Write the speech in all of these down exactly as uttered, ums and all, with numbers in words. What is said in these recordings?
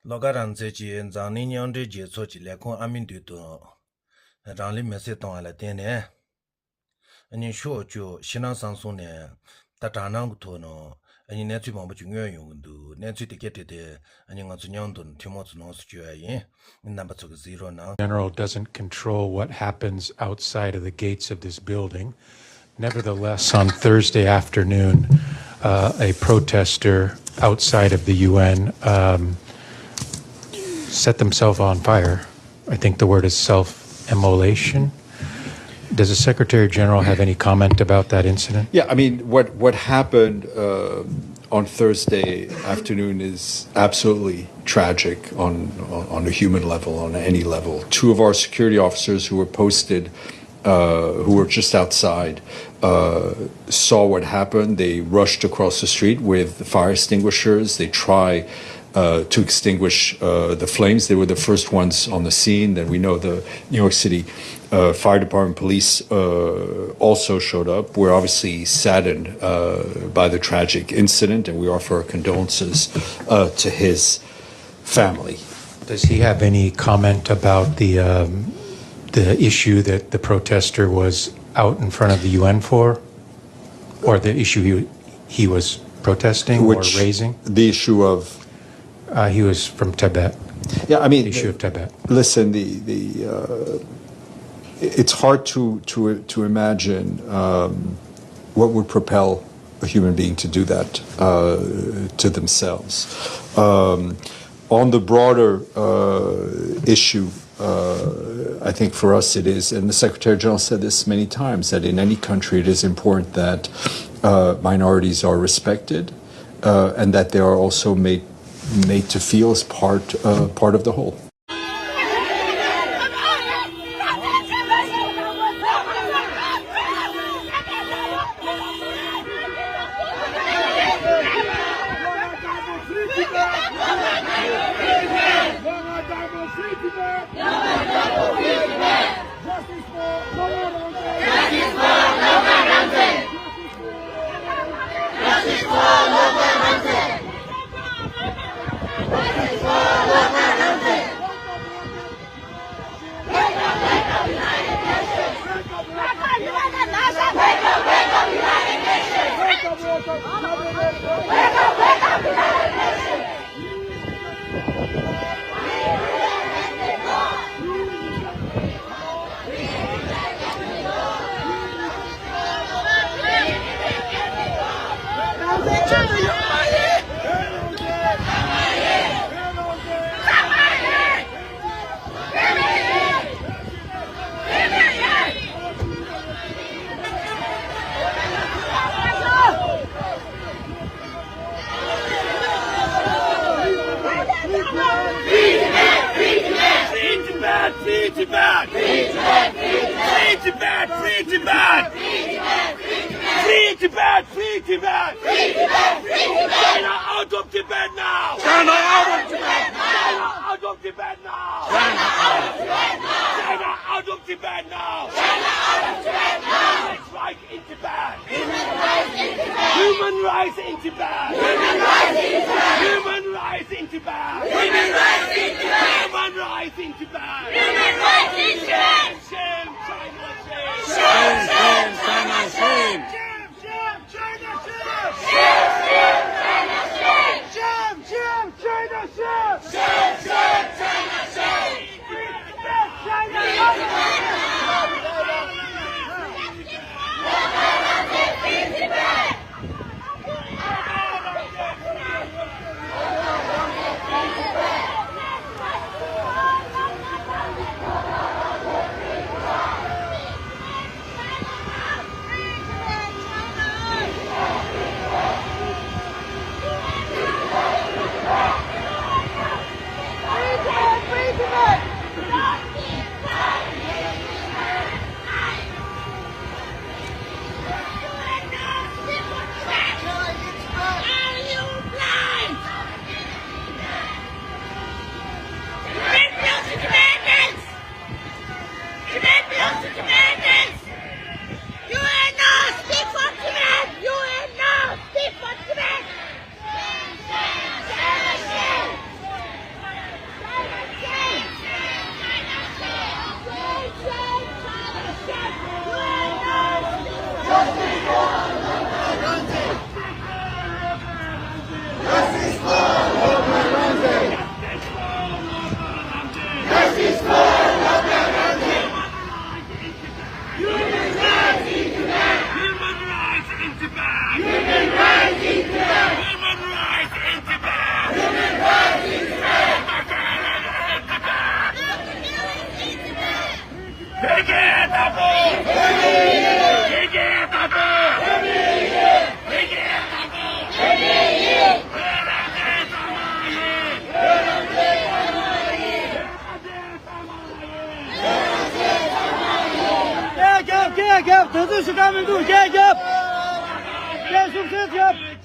བློ་དགའ་རང་བཙན་གྱིས་འཛམ་གླིང་མཉམ་འབྲེལ་རྒྱལ་ཚོགས་ཀྱི་ལས་ཁུངས་ཨ་མི་མདུན་དུ་རང་ལུས་མེར་སྲེག་བཏང་བ་ལ་བརྟེན་ནས། ཨ་ནི་ཤོག་བཅུ་ཕྱི་ནང་གསང་གསུམ་ནས་ད་དྲག་སྣང་གི་ཐོག་ནས་ཨ་ནི་གནས་ཚུལ་མང་པོ་ཅིག་མངོན་ཡོང་གི་འདུག་གནས་ཚུལ་དེ་གའི་ཐད་དེ་ཨ་ནི་ང་ཚོ་མཉམ་དུ་ཐུན་མོང་ཚོ་ནང་སུ་བཅོས་ཡ་ཡིན། རྣམ་པ་ཚོ་གི་གཟིགས་རོགས་གནང་། General doesn't control what happens outside of the gates of this building. Nevertheless, on Thursday afternoon, uh, a protester outside of the U N, um, set themselves on fire. I think the word is self-immolation. Does the Secretary General have any comment about that incident? Yeah, I mean, what, what happened, uh, on Thursday afternoon is absolutely tragic on, on, on a human level, on any level. Two of our security officers who were posted, uh, who were just outside, uh, saw what happened. They rushed across the street with fire extinguishers. They try, uh, to extinguish, uh, the flames. They were the first ones on the scene. Then we know the New York City, uh, Fire Department, police, uh, also showed up. We're obviously saddened, uh, by the tragic incident, and we offer our condolences, uh, to his family. Does he have any comment about the, um, the issue that the protester was out in front of the U N for, or the issue he, he was protesting or Which, raising? The issue of Uh, he was from Tibet. Yeah, I mean, Issue of Tibet. Listen, the, the, uh, it's hard to, to, to imagine, um, what would propel a human being to do that, uh, to themselves. Um, on the broader, uh, issue, uh, I think for us it is, and the Secretary General said this many times, that in any country it is important that, uh, minorities are respected, uh, and that they are also made, made to feel as part, uh, part of the whole. Free Tibet! Free Tibet! Free Tibet! Free Tibet! Free Tibet! Free Tibet! China out of Tibet now! China out of Tibet now! China out of Tibet now! China out of Tibet now! China out of Tibet now! China out of Tibet now! Human rights in Tibet! Human rights in Tibet! Human rights in Tibet! Human rights in Tibet! Human rights in Tibet! Human rights in Tibet! Human rights in Tibet! Human rights in Tibet! Shame, shame, China, shame! Shame, shame, China, shame! Shame, shame, China, shame! Shame, shame, China, shame! Shame, shame, China, shame! Shame, shame, China, shame! རྒྱབ། དེ་ཚོ་ཞུ་ག་མི་འདུག་རྒྱབ་རྒྱབ། རྒྱབ་ཤུགས་ཆེ་རྒྱབ།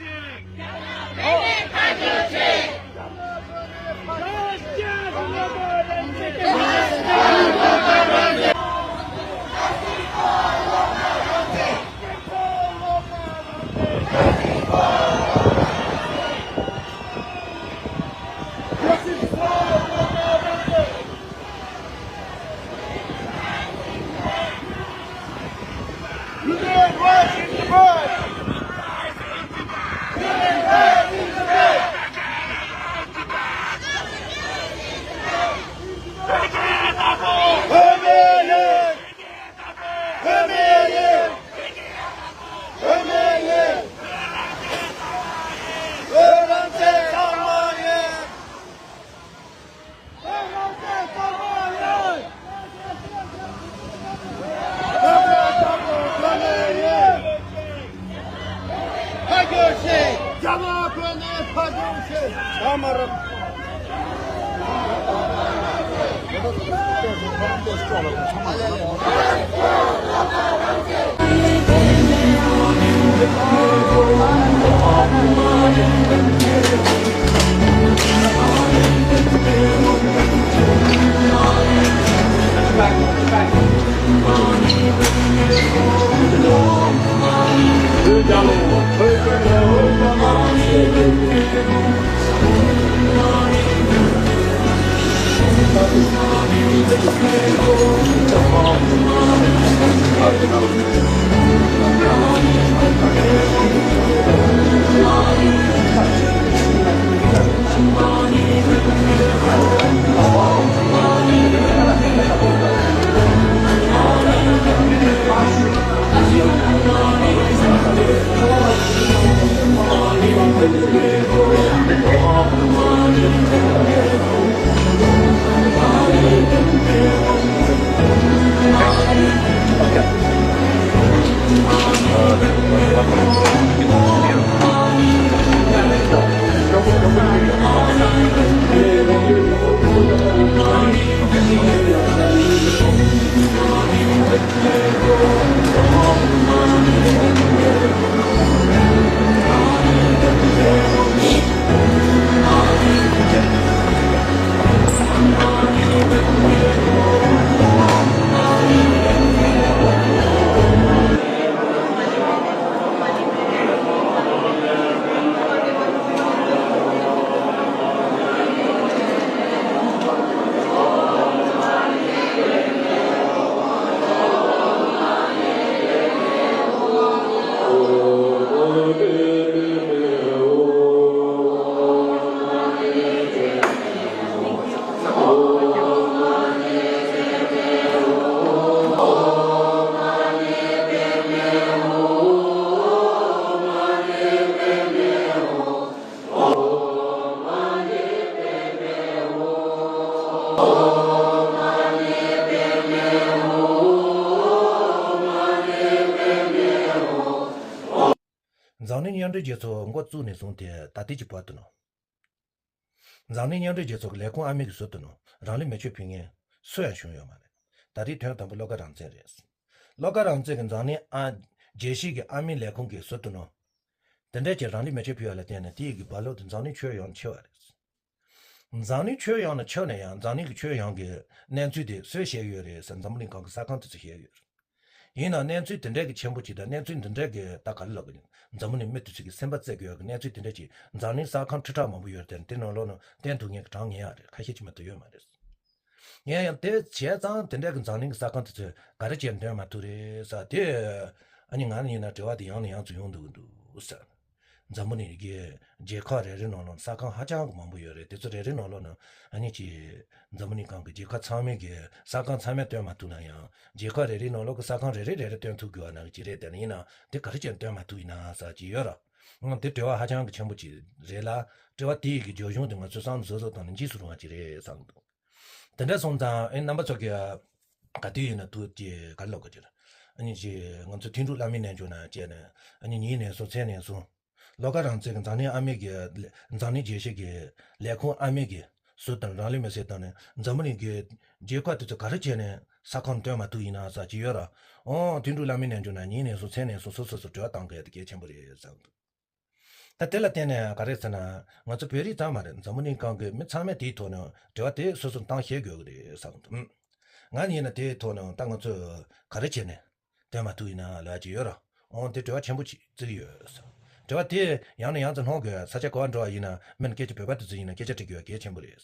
འཛམ་གླིང་མཉམ་འབྲེལ་རྒྱལ་ཚོགས་འགོ་བཙུགས་ནས་བཟུང་སྟེ་ད་ལྟའི་གི་བར་དུ་ནོ། འཛམ་གླིང་མཉམ་འབྲེལ་རྒྱལ་ཚོགས་ཀྱི་ལས་ཁུངས་ཨ་མི་གིས་བཟོས་ཏེ་ནོ། རང་ལུས་མེ་མཆོད་ཕུལ་མཁན་སུ་ཡང་བྱུང་ཡོད་མ་རེད། ད་རེས་དོན་དམ་པ་བློ་དགའ་རང་བཙན་རེད། བློ་དགའ་རང་བཙན་གྱིས་འཛམ་གླིང་ཨ་རྒྱལ་སྤྱི་གི་ཨ་མི་ལས་ཁུངས་ཀྱིས་བཟོས་ཏེ་ནོ། དེ་འདྲ་ཅིག་རང་ལུས་མེ་མཆོད་ཕུལ་བ་ལ་བརྟེན་ནས་དེ་ཡི་གི་རྦ་ཀློག་དེ་འཛམ་གླིང་ཁྱོན་ཡོངས་ཁྱབ་པ་རེད། འཛམ་གླིང་ཁྱོན་ཡོངས་ནས་ཁྱབ་ན་ཡང་འཛམ་གླིང་གི་ཁྱོན་ཡོངས་ཀྱི་གནས་ཚུལ་དེ་སུས་བཤད་ཡོད་རེད་ཟེར་འཛམ་བུ་གླིང་སྒང་གི་གསར་ཁང་དེ་ཚོས་བཤད་ཡོད་རེད། ཡིན་ནའང་གནས་ཚུལ་དེ་འདྲ་གི་ཆེན་པོ་ཅིག་དང་གནས་ཚུལ་འདི་འདྲ་གི་ད་ག་རེ་ལབ་དགོས། འཛམ་བུ་གླིང་མི་དེ་ཚོ་གི་སེམས་པ་རྩེ་དགོས་ཡག་གི་གནས་ཚུལ་དེ་འདྲ་ཅིག་འཛམ་གླིང་གསར་ཁང་ཁྲི་ཕྲག་མང་པོ་ཡོད་རེད་དེ། དེ་ནང་ལོགས་ནང་བསྟན་ཐུབ་མཁན་གྱི་གྲངས་ངེས་ཡག་རེད། ཁ་ཤས་ཅིག་མ་གཏོགས་ཡོད་མ་རེད། ཡིན་ཡང་དེ་བྱས་ཙང་དེ་འདྲ་གི་འཛམ་གླིང་གི་གསར་ཁང་དེ་ཚོས་ག་རེ་བྱས་འདོན་མ་ཐུབ་རེད་ཟེར་དེ། ཨ་ནི་ང་ནི་ཡིན་ན་དྲི་བ་དེ་ཡང་ནས་ཡང་དུ་ཡོང་འདུག་གི་འདུག་ཟེར། འཛམ་བུ་གླིང་གི་རྒྱལ་ཁབ་རེ་རེ་ནང་ལོགས་གསར་ཁང་ཧ་ཅང་གི་མང་པོ་ཡོད་རེད། དེ་ཚོ་རེ་རེ་ནང་ལོགས་ནང་ཨ་ནི་ཅིག་འཛམ་བུ་གླིང་སྒང་གི་རྒྱལ་ཁབ་ཚང་མའི་གི་གསར་ཁང་ཚང་མས་སྟོན་མ་ཐུབ་ན་ཡང་རྒྱལ་ཁབ་རེ་རེའི་ནང་ལོགས་ཀྱི་གསར་ཁང་རེ་རེ་རེ་རེ་སྟོན་ཐུབ་དགོས་པ་ནང་གི་ཅིག་རེད། དེ་ནི་ཡིན་ན་དེ་ག་རེ་བྱས་སྟོན་མ་ཐུབ་ཡིན་ན་ཟེར་གྱི་ཡོད་ར། ང་དེ་དྲི་བ་ཧ་ཅང་གི་ཆེན་པོ་ཅིག་རེད་ལ། དྲི་བ་དེ་ཡི་གི་རྒྱབ་ལྗོངས་དེ་ང་ཚོས་བསམ་བློ་བཟོ་བཟོ་བཏང་ན་འཇིགས་སུ་རུང་བ་ཅིག་རེད་བསམ་གྱི་འདུག་དེ་འདྲ་སོང་ཙང་ཨེ་རྣམ་པ་ཚོ་གི་ག་དུས་ཡིན་ན་ཐུགས་ཀྱི་ག་ལོག་གི་ཅིག་ཨ་ནི་ཅིག་ང་ཚོ་མཐུན་གྲོགས་བླ་མའི་རྣལ་འབྱོར་ནང་བཅས་ནས་ཨ་ནི་ཉིན་ནས་སོང་མཚན་ནས་སོང་། བློ་དགའ་རང་བཙན་གྱི་འཛམ་གླིང་ཨ་མི་གི་འཛམ་གླིང་རྒྱལ་སྤྱི་གི་ལས་ཁུངས་ཨ་མི་གི་ཟུར་དང་རང་ལུས་མེ་སྲེག་བཏང་ནས་འཛམ་བུ་གླིང་གི་རྒྱལ་ཁབ་དེ་ཚོ་ག་རེ་བྱས་ནས་ ས་ཁོངས་སྟོན་མ་ཐུབ་ཡིན་ན་ཟེར་གྱི་ཡོད་ར། ཨོ་དེ་འདྲ་ལབ་མི་ནས་འཇོག་ན་ཉིན་ནས་བཟུང་མཚན་ནས་བཟུང་སོ་སོ་སོ་འབྲེལ་བ་བཏང་དགོས་ཡ་དེ་གལ་ཆེན་པོ་རེད་ཟེར་གྱི་འདུག་ད་དེ་ལ་བརྟེན་ནས་ག་རེ་ཟེར་ན། ང་ཚོ་བོད་རིགས་ཙམ་མ་རེད། འཛམ་བུ་གླིང་སྒང་གི་མི་ཚང་མས་དེའི་ཐོག་ནས་འབྲེལ་བ་དེ་སོ་སོར་བཏང་ཤེས་དགོས་ཀྱི་རེད་བསམ་གྱི་འདུག་ང་ཡིན་ན་དེའི་ཐོག་ནས་ད་ང་ཚོས་ག་རེ་བྱས་ནས་སྟོན་མ་ཐུབ་ཡིན་ན་ལབ་ཀྱི་ཡོད་ར། འོང་དེ་འབྲེལ་བ་ཆེན་པོ་ཅིག་བརྩི་གི་ཡོད། འབྲེལ་བ་དེ་ཡང་ནས་ཡང་དུ་སློང་དགོས། ས་ཆ་ག་པར་འགྲོ་བ་ཡིན་ན་མིན་སྐད་ཆ་བོད་པ་དེ་ཚོ་ཡིན་ན་སྐད་ཆ་དྲི་དགོས་གལ་ཆེན་པོ་རེད།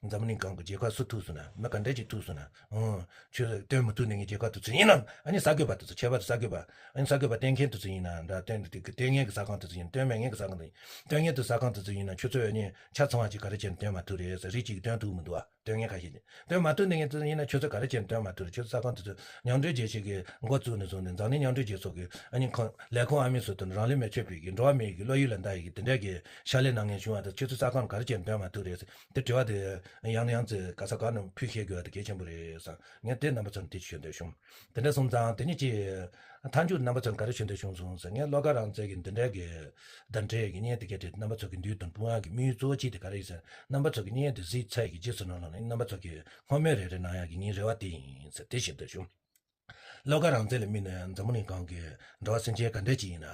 འཛམ་བུ་གླིང་སྒང་གི་རྒྱལ་ཁབ་སུ་ཐུག་སོང་ན་མི་ག་འདྲས་ཅིག་ཐུག་སོང་ན། ཨང་། ཁྱོད་ཚོ་སྟོན་མི་ཐུབ་ནས་ངའི་རྒྱལ་ཁབ་དེ་ཚོ་ཡིན་ནམ། ཨ་ནི་གསར་འགོད་པ་དེ་ཚོ་ཁྱད་པར་དུ་གསར་འགོད་པ། ཨ་ནི་གསར་འགོད་པ་སྟོན་མཁན་དེ་ཚོ་ཡིན་ན་འདྲ། སྟོན་དེ་སྟོན་མཁན་གྱི་ས་ཁང་དེ་ཚོ་ཡིན། སྟོན་མེད་མཁན་གྱི་ས་ཁང་དེ་ཡིན། སྟོན་མཁན་དེ་ས་ཁང་དེ་ཚོ་ཡིན་ན་ཁྱོད་ཚོ་ཨ་ནི་ཆ་ཚང་བ་ཅིག་ག་རེ་བྱས་ནས་སྟོན་མ་ཐུབ་རེད་ཟེར། རིགས་གཅིག་གིས་སྟོན་ཐུབ་མི་འདུག་ཨ། སྟོན་མཁན་ཁ་ཤས་ཀྱིས་སྟོན་མ་ཐུབ་ནས་ངས་ཡིན་ན་ཁྱོད་ཚོ་ག་རེ་བྱས་ནས་སྟོན་མ་ཐུབ་རེད། ཁྱོད་ཚོ་ས་ཁང་དེ་ཚོ་མཉམ་འབྲེལ་རྒྱལ་སྤྱི་གིས་འགོ་བཙུགས་ནས་བཟུང་ནས་འཛམ་གླིང་མཉམ་འབྲེལ་རྒྱལ་ཚོགས་ཀྱི་ཨ་ནི་ཁོང་ལས་ཁུངས་ཨ་མི་སུ་དང་རང་ལུས་མེ་མཆོད་པའི་གི་འགྲོ་བ་མིའི་གི་བློ་ཡུལ་ལ་འདའ་ཡི་གི་དེ་འདྲའི་གི་ཕྱག་ལས་གནང་མཁན་བྱུང་བ་དང་། ཁྱོད་ཚོ་ས་ཁང་ག་རེ་བྱས་ནས་སྟོན་མ་ཐུབ་རེད་ཟེར། དེ་དྲི་བ་དེ་ཡང་ནས་ཡང་ཚེ་ག་ས་ག་ནས་ཕུལ་ཤེས་དགོས་པ་དེ་གལ་ཆེན་པོ་རེད་བསམ། ངས་དེ་རྣམ་པ་ཚོར་འདི་ཞུ་འདོད་བྱུང་། དེ་འདྲ་སོང་ཙང་དེ་ནས་ཅི། མཐའ་མཇུག་རྣམ་པ་ཚོར་ག་རེ་ཞུ་འདོད་བྱུང་སོང་ཟེར། ངས་བློ་དགའ་རང་བཙན་གྱི་འདི་འདྲའི་གི་བརྡ་འགྲེལ་གྱི་བརྙན་དེ་གའི་དེ་རྣམ་པ་ཚོ་གི་མདུན་དུ་སྤུངས་ཡག་གི་དམིགས་ཡུལ་གཙོ་བོ་གཅིག་དེ་ག་རེ་ཡིན་ཟེར། རྣམ་པ་ཚོ་གི་བརྙན་དེ་གཟིགས་ཚར་ཡི་གི་རྗེས་སུ་ནང་ལོགས་ནས་རྣམ་པ་ཚོ་གི་སྔོན་མའི་རེ་རེ་གནང་ཡག་གི་ངའི་རེ་བ་དེ་ཡིན་ཟེར་དེ་ཞུ་འདོད་བྱུང་། བློ་དགའ་རང་བཙན་ལ་དམིགས་ནས་འཛམ་བུ་གླིང་སྒང་གི་འགྲོ་བ་སེམས་ཅན་ག་འདྲས་ཅིག་ཡིན་ན།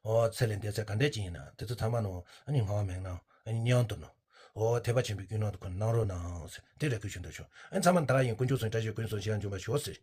ཨོ་ཚེ་ལས་འདས་ཚད་ག་འདྲས་ཅིག་ཡིན་ན། དེ་ཚོ་ཚང་མ་ནང་ཨ་ནི་ངག་དབང་མེད་ན་ཨ་ནི་མཉམ་དུ་ནང་། ཨོ་ཐེག་པ་ཆེན་པོའི་ཀུན་སློང་དུ་ཁོ་གནང་རོགས་གནང་ཟེར་དེ་རེ་སྐུལ་ཞུ་འདོད་བྱུང་། ཨ་ནི་ཚང་མ་ད་ག་ཡིན། དཀོན་མཆོག་གསུམ་བཀྲ་ཤིས་ཀུན་སོང་ཞིང་འབྱོངས་པར་ཤོག་ཟེར།